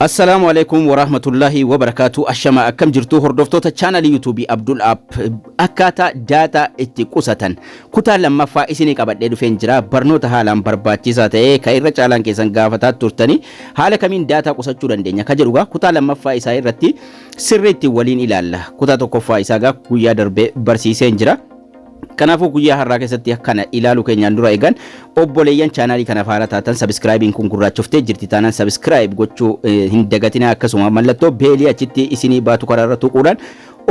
Assalaamu alaikum warahmatullahi wabarakaatu. Ashama, akkam jirtu hordoftoota chaanalii YouTubeii Abdul App? Akkaataa daataa itti qusatan kutaa lammaffaa isinii qabadhee dhufeen jira. Barnoota haalaan barbaachisaa ta'e kan irra caalaan keessan gaafataa turtanii, haala kamiin daataa qusachuu dandeenya ka jedhugaa kutaa lammaffaa isaa irratti sirriitti waliin ilaalla. Kutaa tokkoffaa isaa gaa guyyaa darbee barsiiseen jira. Kanaafuu guyyaa har'aa keessatti kana ilaaluu keenyaan dura, eegan obboleeyyan chaanaalii kanaaf haara taatan, subscribeiin kun gurraachoftee jirti taanaan subscribe gochuu hin dagatinaa. Akkasuma mallattoo bellii achitti isinii baatu karaarra tuquudhaan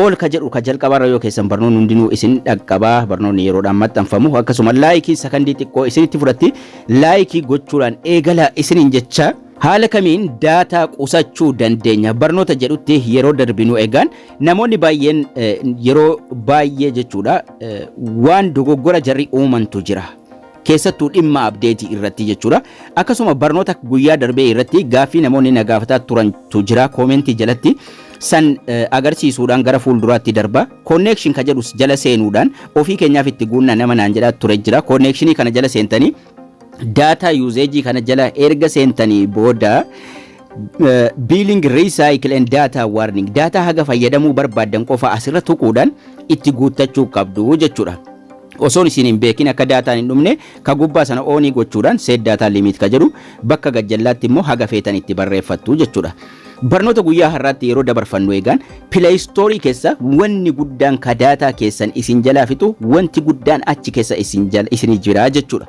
ol ka jedhu ka jalqabaarra yoo keessan barnoonni hundinuu isin dhaqqabaa, barnoonni yeroodhaan maxxanfamu. Akkasuma likeii sakandii xiqqoo isinitti fudhatti, likeii gochuudhaan eegala isiniin jecha. Haala kamiin daataa qusachuu dandeenya barnoota jedhutti yeroo darbinu, egaan namoonni baay'een yeroo baay'ee jechuudha waan dogoggora jarri uumantu jira. Keessattuu dhimma updateii irratti jechuudha. Akkasuma barnoota guyyaa darbee irratti gaaffii namoonni na gaafataa turantu jira commentii jalatti. San agarsiisuudhaan gara fuulduraatti darba. Connection ka jedhus jala seenuudhaan ofii keenyaaf itti guunna nama naan jedhaa ture jira. Connectionii kana jala seentanii data usageii kana jala erga seentanii booda billing recycle and data warning, daataa haga fayyadamuu barbaaddan qofa asirra tuquudhaan itti guuttachuu qabdu jechuudha. Osoon isin hin beekin akka daataan hin dhumne ka gubbaa sana onii gochuudhaan set data limit ka jedhu bakka gajjallaatti immoo haga feetan itti barreeffattu jechuudha. Barnoota guyyaa har'aatti yeroo dabarfannu, eegaan Play Storeii keessa wanni guddaan ka daataa keessan isin jalaa fixu, wanti guddaan achi keessa isin jala isinii jira jechuudha.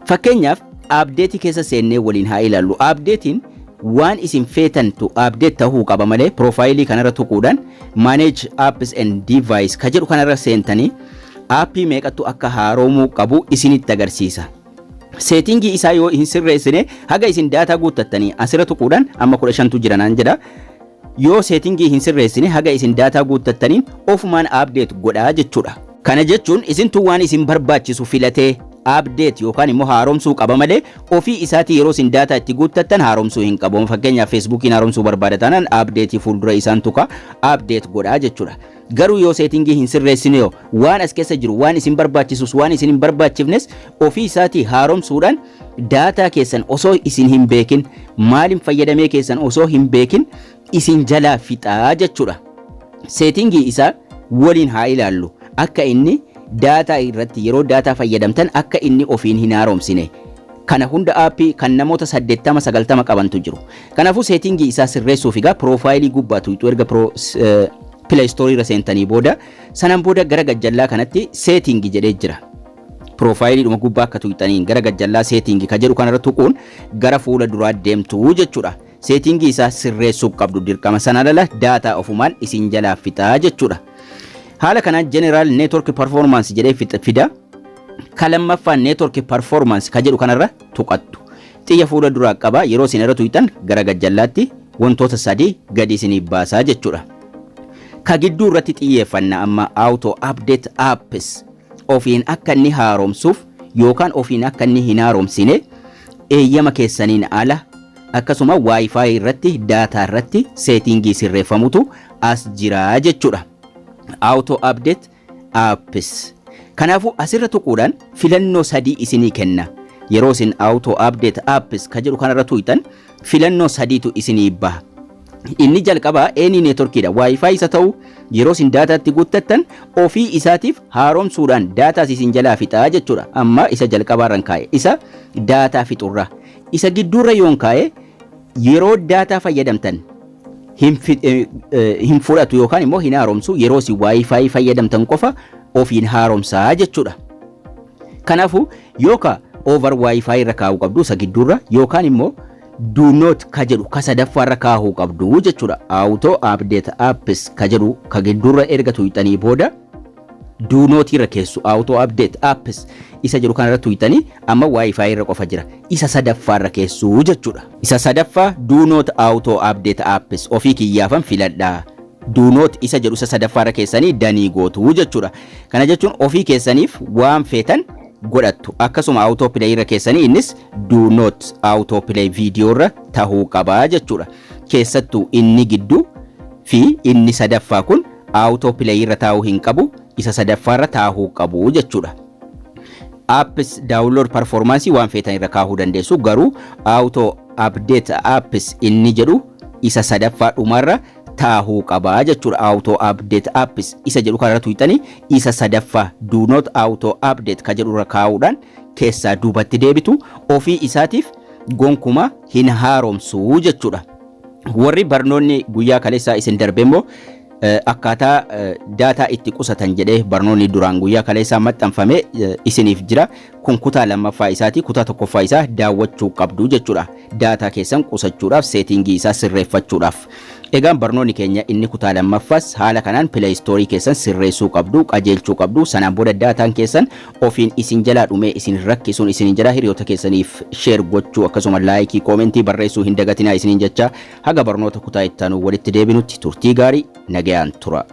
Fakkeenyaaf updateii keessa seennee waliin haa ilaallu. Updateiin waan isin feetantu update ta'uu qaba malee profileii kanarra tuquudhaan manage apps and device ka jedhu kanarra seentanii appii meeqattu akka haaromuu qabu isinitti agarsiisa. Settingii isaa yoo hin sirreessine, haga isin daataa guuttattanii asirra tuquudhaan amma 15tu jira naan jedha. Yoo settingii hin sirreessine, haga isin daataa guuttattaniin ofumaan update godhaa jechuudha. Kana jechuun isintu waan isin barbaachisu filatee update yookaan immoo haaromsuu qaba malee ofii isaatii yeroo isin daataa itti guuttattan haaromsuu hin qabu. Fakkeenyaaf Facebookiin haaromsuu barbaada taanaan update fuuldura isaan tuqa, update godhaa jechuudha. Garuu yoo settingii hin sirreessine, yoo waan as keessa jiru waan isin barbaachisus waan isin hin barbaachifnes ofii isaatii haaromsuudhaan daataa keessan osoo isin hin beekin, maaliin fayyadamee keessan osoo hin beekin isin jalaa fixaa jechuudha. Settingii isaa waliin haa ilaallu, akka inni daataa irratti yeroo daataa fayyadamtan akka inni ofiin hin haaromsine. Kana hunda appii kan namoota 80 90 qabantu jiru. Kanaafuu settingii isaa sirreessuuf egaa profileii gubbaa tuqxu erga Play Storeii irra seentanii booda. Sanaan booda gara gajjallaa kanatti settingii jedhee jira. Profileiidhuma gubbaa akka tuqxaniin gara gajjallaa settingii ka jedhu kanarra tuquun gara fuula duraa deemtu jechuudha. Settingii isaa sirreessuu qabdu dirqama, sana ala daataa ofumaan isin jalaa fixaa jechuudha. Haala kanaan general network performance jedhee fida. Ka lammaffaan network performance ka jedhu kanarra tuqattu. Xiyya fuula duraa qaba, yeroo isin irra tuqxan gara gajjallaatti wantoota sadii gadi isiniif baasaa jechuudha. Ka gidduu irratti xiyyeeffanna amma, auto update apps, ofiin akka inni haaromsuuf yookaan ofiin akka inni hin haaromsine eeyyama keessaniin ala, akkasuma WiFi irratti daataa irratti settingii sirreeffamutu as jira jechuudha. Auto update apps. Kanaafuu asirra tuquudhaan filannoo sadii isinii kenna. Yeroo isin auto update apps ka jedhu kanarra tuqxan filannoo sadiitu isinii baha. Inni jalqabaa any networkiidha. WiFi isa ta'u yeroo isin daataatti guuttattan ofii isaatiif haaromsuudhaan daataas isin jalaa fixaa jechuudha. Amma isa jalqabaarran kaa'e, isa daataa fixurra. Isa gidduurra yoon kaa'e yeroo daataa fayyadamtan hin fudhatu yookaan immoo hin haaromsu, yeroo isin WiFi fayyadamtan qofa ofiin haaromsaa jechuudha. Kanaafuu yookaan over WiFi irra kaa'uu qabdu isa gidduurra, yookaan immoo do not ka jedhu ka sadaffaarra kaa'uu qabdu jechuudha. Auto update apps ka jedhu ka gidduurra erga tuqxanii booda do not irra keessu. Auto update apps isa jedhu kanarra tuqxanii amma WiFi irra qofa jira. Isa sadaffaarra keessu jechuudha. Isa sadaffaa do not auto update apps ofii kiyyaafan filadhaa. Do not isa jedhu isa sadaffaarra keessanii danii gootu jechuudha. Kana jechuun ofii keessaniif waan feetan godhattu. Akkasuma auto play irra keessanii innis do not auto play video irra tahuu qabaa jechuudha. Keessattuu inni gidduu fi inni sadaffaa kun auto play irra taa'uu hin qabu, isa sadaffaarra taa'uu qabu jechuudha. Apps download performance waan feetan irra kaahuu dandeessu, garuu auto update apps inni jedhu isa sadaffaa dhumarra taahuu qabaa jechuudha. Auto update apps isa jedhu kanarra tuqxanii isa sadaffaa do not auto update ka jedhu irra kaa'uudhaan keessaa duubatti deebitu, ofii isaatiif gonkuma hin haaromsuu jechuudha. Warri barnoonni guyyaa kaleessaa isin darbe immoo akkaataa daataa itti qusatan jedhee barnoonni duraan guyyaa kaleessaa maxxanfame isiniif jira. Kun kutaa lammaffaa isaati. Kutaa tokkoffaa isaa daawwachuu qabdu jechuudha. Daataa keessan qusachuudhaaf, setting isaa sirreeffachuudhaaf. Egaan barnoonni keenya inni kutaa lammaffaas haala kanaan Play Store keessan sirreessuu qabdu, qajeelchuu qabdu. Sanaan booda daataan keessan ofiin isin jalaa dhumee isin rakkisuun isin jalaa. Hiriyoota keessaniif share gochuu, akkasuma like, comment barreessuu hin dagatinaa isiniin jecha, haga barnoota kutaa ittaanuu walitti deebinutti turtii gaarii, nagayaan tura.